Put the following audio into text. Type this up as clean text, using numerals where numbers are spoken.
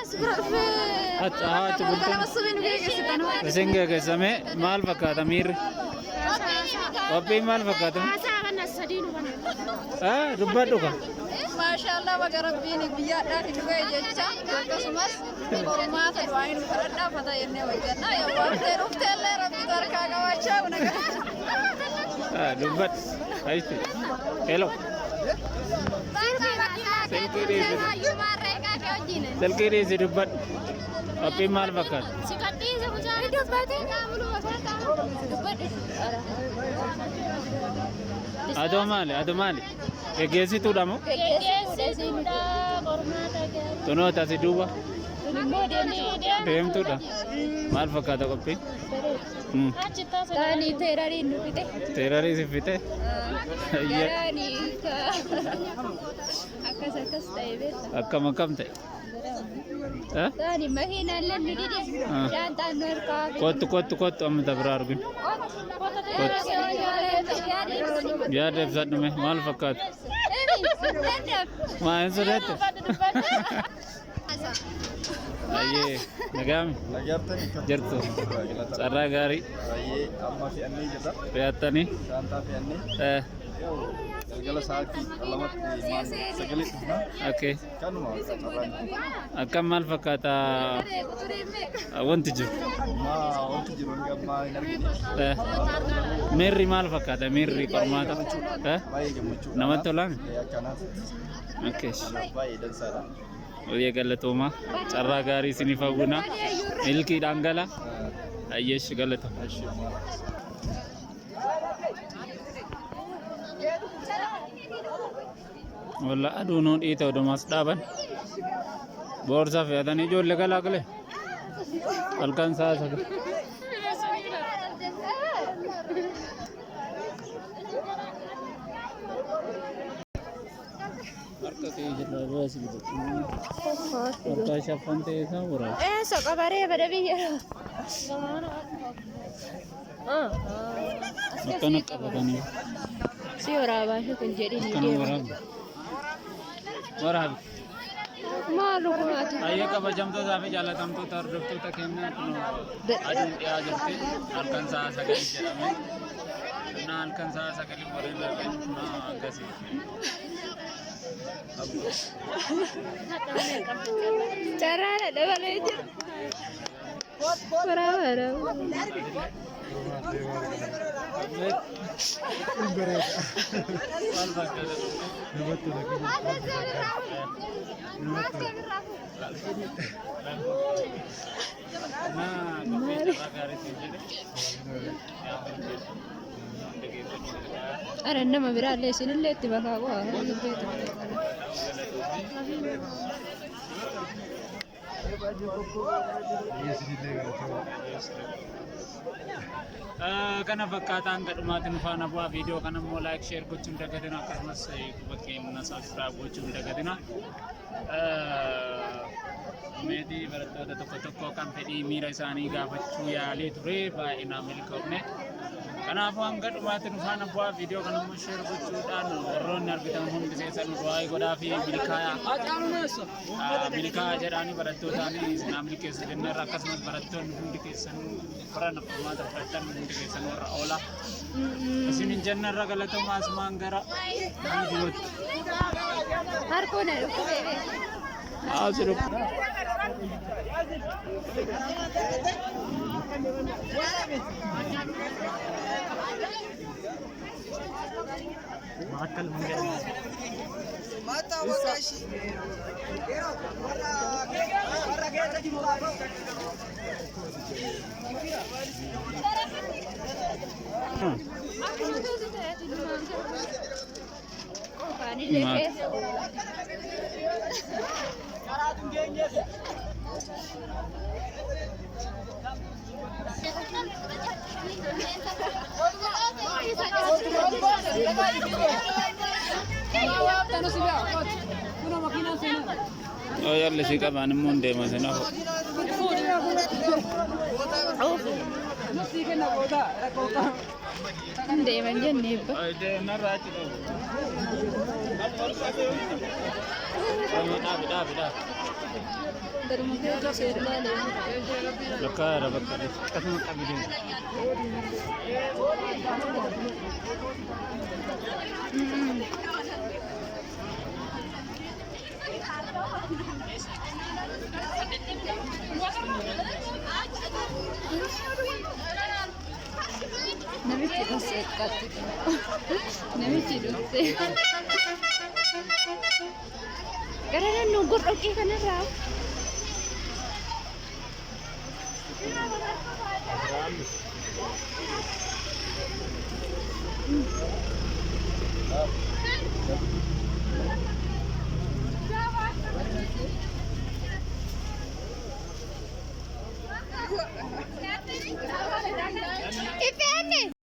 As bira dhufee. Achi haa achi bultan. Ganama subii nu geggeessitan. Isin geggeessame maal fakkaata miirri? Qophiin maal fakkaata? Ah, dubbadhu ka. Maashaallah baga rabbiin guyyaadhaan nu ga'e jecha akkasumas qormaata du'aa nu kadhadhaa fata jennee hojjenna. Yoo waaftee dhuftee illee rabbitu harkaa qabaachaa kuna Ah, dubbadhu. Ayisti. Hello. Silkii dhiisi. Silkii dhiisi dubbadhu. Qophiin maal fakkaata? Adoo maali? Adoo maali? Geggeessituudha moo? Tunoo tasi duuba. Deemtuudha. Maal fakkaata qophiin? Taani teerariin nu fixe. Teerarii si fixe? Ayya. Garaani akkas akkas ta'e beekta. Akkam akkam ta'e? Eh? Taani makiinaan nu dide. Ah. Shaantaan nu harkaa hafe. Kottu kottu kottu amma dabra arginu. Kottu. Yaada ibsadhu mee maal fakkaata? Maa hin sodaatte? Ayyee nagaami Nagartanii jirtu carraa gaarii Baay'ee amma fe'annee jirra. fe'attanii Shaantaa fe'annee eh, galgala sa'aatii 2tti maal sagalee dhufna. okay. Kanuma carraan. Akkam maal fakkaata wanti jiru? Ammaa wanti jiru hanga ammaa hin argine. Eh, miirri maal fakkaata miirri qormaata? Eh, Baay'ee gammachuudha. namatti tolaami? Akkanaatti Okay. baay'ee dansaadha. Baay'ee galatoomaa carraa gaarii isiniif hawwina milkiidhaan gala ayyeesh galata. Walla aduun nuu dhiite odumas dhaaban boorsaa fe'atanii ijoollee galaa galee halkan sa'a 9. Harka kee jalaa baasi bitatu. Harkaa shaffan ta'e isaa waraaba. Eessa qabaree bada biyya. Akkana qabatanii. Si waraabaa shi kun jedhini Akkana deema. waraabu. Waraabi. Maal dhugumaati? Baay'ee kabajamtootaa fi jaalatamtoota hordoftoota keenyaa kun aduun dhiyaa jirti. Halkan sa'a 9 jedhame. Innaa halkan sa'a 9 warreen darban akkasii. Carraadha dabalee jira. Waraabaadha. Maal fakkaata? Naa qophii carraa gaarii siin jedhe. Yaa milkeessu. Hunda keessanii milkaa'aa. Ara nama biraallee isinillee itti makaa qo'a. Kana fakkaataa hanga dhumaatti nu faana bu'aa. Viidiyoo kana immoo like share gochuun dagatina, akkasumas quba keenya subscribe gochuun dagatina. Meetii barattoota tokko tokko kan fedhii miira isaanii gaafachuu yaalee ture baay'inaan milkoofne. Kanaafuu hanga dhumaatti nu faana bu'aa. Viidiyoo kana immoo share gochuudhaan warroonni argitan hundi keessan du'aa godhaa fi milkaa'aa milkaa'aa jedhaanii barattootaanii isin milkeessu jenneerra. Akkasumas barattoonni hundi keessan barana qormaata fudhatan hundi keessan warra oola isin hin jennerra. Galatoomaa, asumaan gara viidiyootti. Harkoon dhukkubee beeku. As dhukku. Akkuma tuuti ta'eeti numaan qofaanillee keessa. Yoo yaalli si qabaan immoo hin deema sin hafu. Hin deeman jennee ebba. Narraa achi qabu. Dhaabi dhaabi dhaabi. Garuma feetu seerlaalee. Bakka bakka akkasuma qabdi deemu. Namichi dhuftee qaxxi. Namichi dhuftee. Gara naannoo gordhoqqee kanarraa.